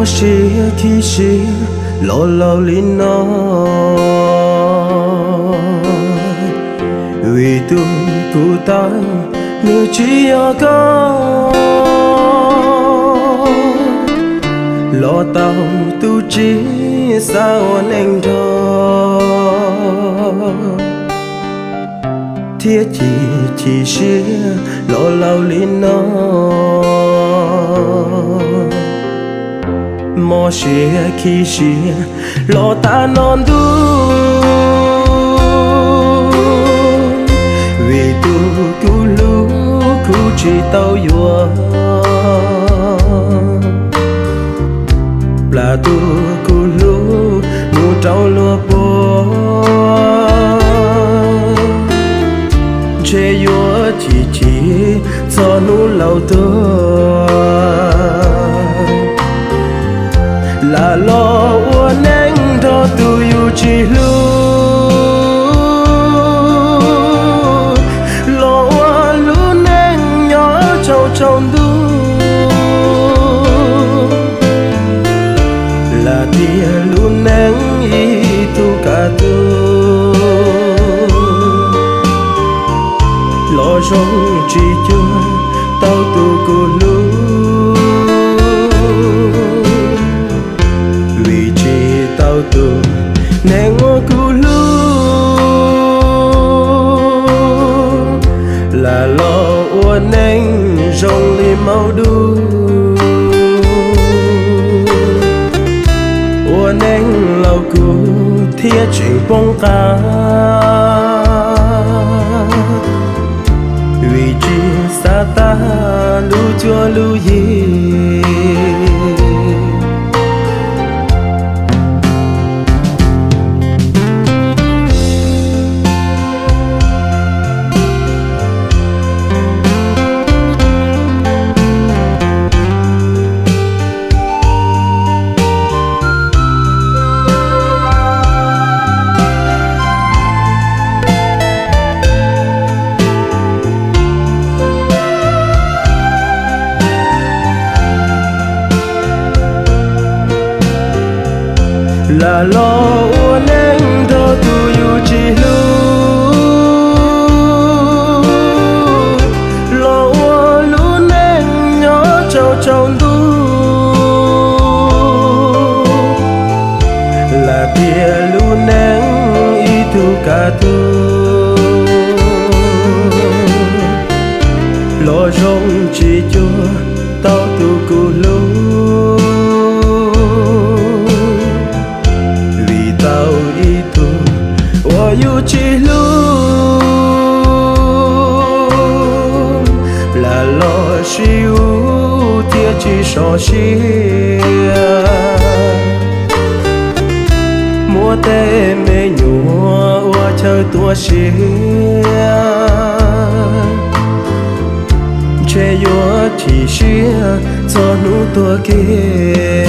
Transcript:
Siab khib siab los laus li no, vim tus kuv tau nws tsis yog koj. Los tau tus tsis xav ua neej nrog, thiab chim chim siab los laus li no. Mob siab khib siab los tag no ntuj, vim tus kuv hlub kuv tsis tau yuav. Plam tus kuv hlub mus rau luag puag, ntshe yuav chim chim txog hnub laus tuag. Lam los ua neej nrog tus yus tsis hlub, los ua lub neej nyob tsaus tsaus ntuj. Lam tias lub neej ib tug kaj tug, los zoo tsis cuag tau tus kuv hlub, vim tsis tau tus neeg uas kuv hlub. Lam los ua neej zoo li maum dub, ua neej laus kuv thiaj tseem poob qab, vim tsis xav tag lub cuab lub yig. Lam los ua neej nrog tus yus tsis hlub, los ua lub neej nyob tsaus tsaus ntuj. Lam tias lub neej ib tug kaj tug, los zoo tsis cuag tau tus kuv hlub, vim tau ib tug uas yus tsis hlub. Lam los sib hlub thiab tsis sov siab, muab tej me nyuam ua chaw tuaj siab, ntshe yuav chim siab txog hnub tuag kiag.